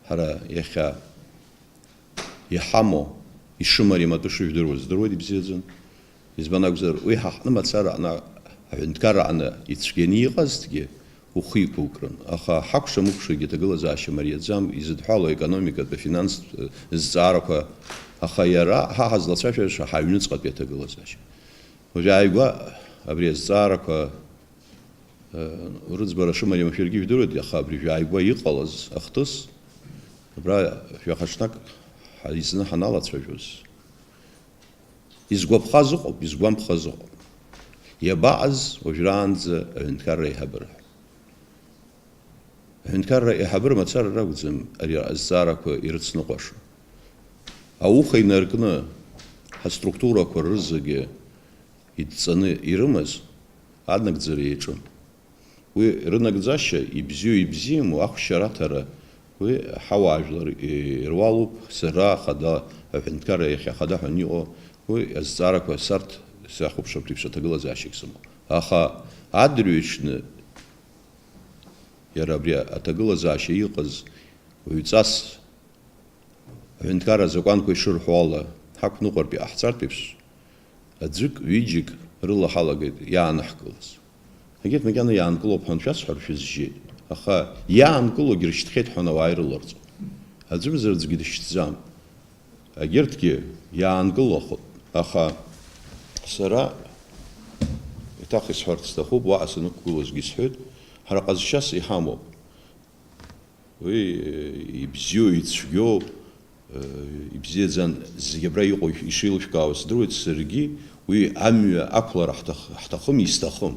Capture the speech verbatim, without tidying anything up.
Ҳара иахьа иҳамоу, ишымариам атәы шыжәдыруа здыруеит ибзиаӡаны. Избан акәзар, уи ҳа ҳҟны мацара аҟны, аҳәынҭқарра аҟны ицәгьаны иҟазҭгьы ухы иқәукрын. Аха ҳакәша-мыкәшагьы аҭагылазаашьа мариаӡам, изыдҳәалоу аекономикатә, афинанстә, э, зҵаарақәа, аха иара ҳа ҳазлацәажәаша ҳаҩныҵҟатәи аҭагылазаашьа. Уажә ааигәа абри азҵаарақәа Рыӡбара шымариам шәаргьы ижәдыруеит, аха абри жәааигәа иҟалаз ахҭыс, абра жәаха ҽнак ҳаизны ҳаналацәажәоз, изгәаԥхаз ыҟоуп, изгәамԥхаз ыҟоуп. Иабаҟаз уажәраанӡа аҳәынҭқарра аиҳабыра? Аҳәынҭқарра аиҳабыра мацара ракәӡам ари азҵаарақәа ирыцныҟәаша. Ауха инаркны, ҳаструктурақәа рызегьы идҵаны ирымаз анагӡара иаҿын. Уи рынагӡашьа ибзиоу ибзиаму ахәшьараҭара, уи ҳауаажәлар ируалуп, сара ахада, аҳәынҭқарра иахьа ахада ҳәа аниҟоу, уи азҵаарақәа сарҭ сахәаԥшыртә еиԥш аҭагылазаашьагь сымоуп. Аха адырҩаҽны иара абри аҭагылазаашьа иҟаз уаҩҵас Аҳәынҭқарра азакәанқәа ишырҳәо ала, ҳақәныҟәартә иҟаҳҵартә еиԥш, аӡәык, ҩыџьак рыла ҳалагеит иаанаҳкылаз. Егьырҭ макьана иаанкылоуп ҳәа аншәасҳәар шәызжьеит, аха иаанкылогьы рышьҭхьеит ҳәа ауаа ирыларҵом. Аӡәымзар аӡәгьы дышьҭӡам. Егьырҭгьы иаанкылахоит, аха сара еиҭах исҳәарц сҭахуп, уаҟа санықәгылозгьы исҳәеит, ҳара ҟазшьас иҳамоуп. Уи, э, ибзиоу, ицәгьоу, э, ибзиаӡан, зегь абра иҟоу ишеилышәкаауа сдыруеит, саргьы уи амҩа ақәлара ҳҭах-, ҳҭахым, исҭахым.